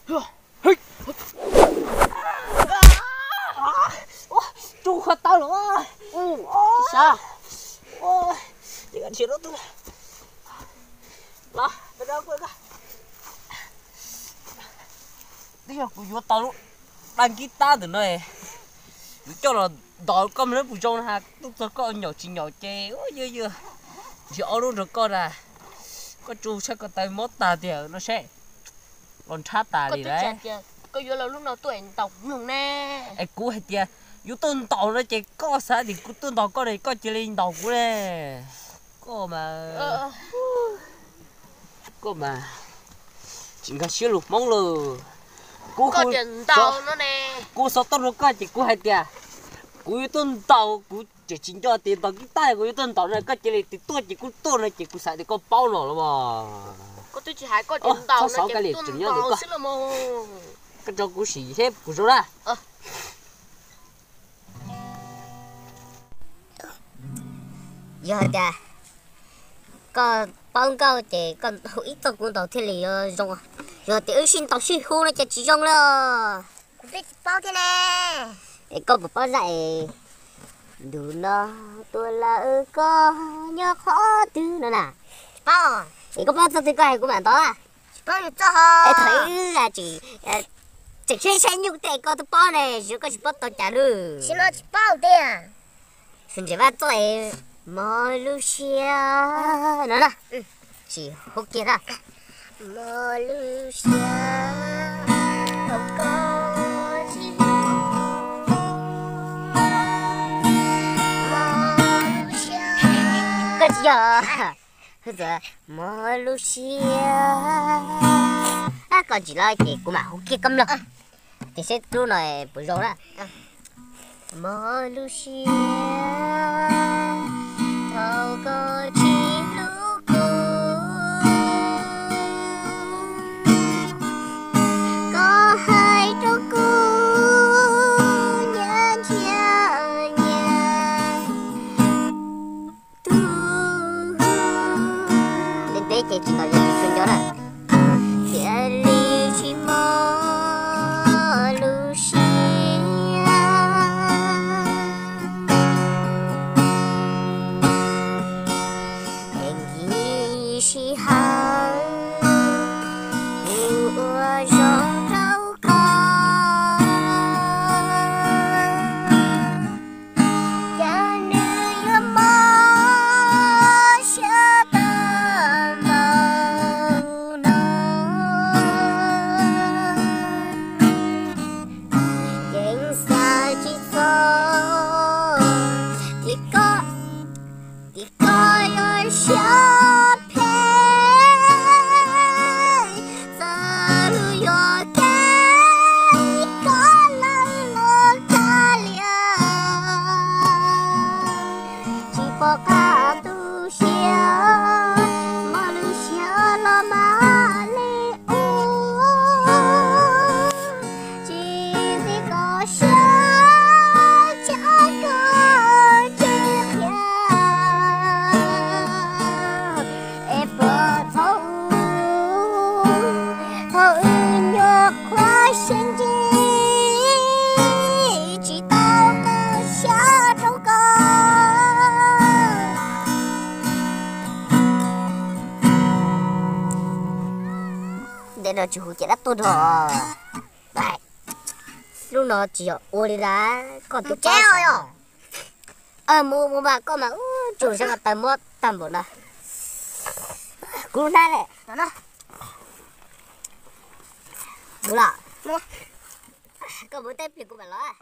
Tsuj qhov tau los. Sav, los, twb yog kuv yuav tau lub dab nkib tab ntawm no, yuav coj los ntaus koj mas lub pus zoo na, tuaj txog koj nyaum tsis nyaum ces ua yog yog nrhiav ob lub nrog koj na. Koj tsuj sab ko taw mob tag tiag no seb, los nrhab tas li lawm. Koj yuav los lub no tuaj ntaus mloog ne. Es kuv hais tias yuav tuaj ntaus no ces koj xav tias kuv tuaj ntaus koj ne, koj cia li ntaus kuv ne. Koj mas, koj mas tsis nkag siab lus Hmoob lawm. Kuv, kuv xov tooj rau koj ces kuv hais tias kuv yuav tuaj ntaus, kuv tseem tsis nco tias ntaus kib tab, kuv yuav tuaj ntaus no, koj cia li tias tuaj ces kuv tuaj no ces kuv xav tias koj paub no los mas. Txhob xav koj li tseem nyob ntawm koj. Koj rau kuv sim seb puas zoo na. Yog hais tias koj paub nkauj ces koj hu ib txoj kuv ntaus thiaj li yuav zoo. Yog tias wb sib ntaus sib hu no ces tsis zoo li. Kuv twb tsis paub thiab ne. Es koj puas paub zaj es ntu no tuaj lawm koj nyob qhov twg no na? Tsis paub. Es koj paub txoj twg koj hais kuv mam ntaus. Tsis paub nws txoj ho. Es thaum ib tseem saib saib nyuj tej koj twb paub ne, tsis koj tsis paub tau cas lawm. Tsis no tsis paub tiag. Sawv ntsees vaj txoj es mog lub siab no na. Sim hu kiag na. Mog lub siab, koj tsis, koj tsis yog, mog lub siab, koj tsis los ces kuv mam hu kiag koj mloog. Ces seb lub no puas zoo na. Mog lub siab, thaum koj tsis hlub kuv, koj hais rau kuv nyias ntsia nyias tug. Ntev ntev ces tsis ntaus yog tsis tshua nco na. Thiaj li tsis mog lub siab, es nkim sij hawm kuv ua zoo rau koj. Cas nws yuav mob siab tag npaum no, yeej xav tsis txog tias koj, tias koj yuav siab phem, txawm lub yuav kev koj lawm los kav liam. Tsis pom qab tu siab, mog lub siab los mam li ua, tsis txij koj siab, tsam koj tsis qhia. Es puas thaum, thaum wb nyuam qhuav sib ntsib, tsis tau koj siab rau koj. Ntawm no tsis hu ces dab tuag nrho. Lub no tsis yog ua li lawm, koj twb paub. Mus mus mas koj mas, tsuj sab ko taw mob tag npaum no. Kuv hnab lawm. Mus los. Koj mus teb pliag kuv mam los.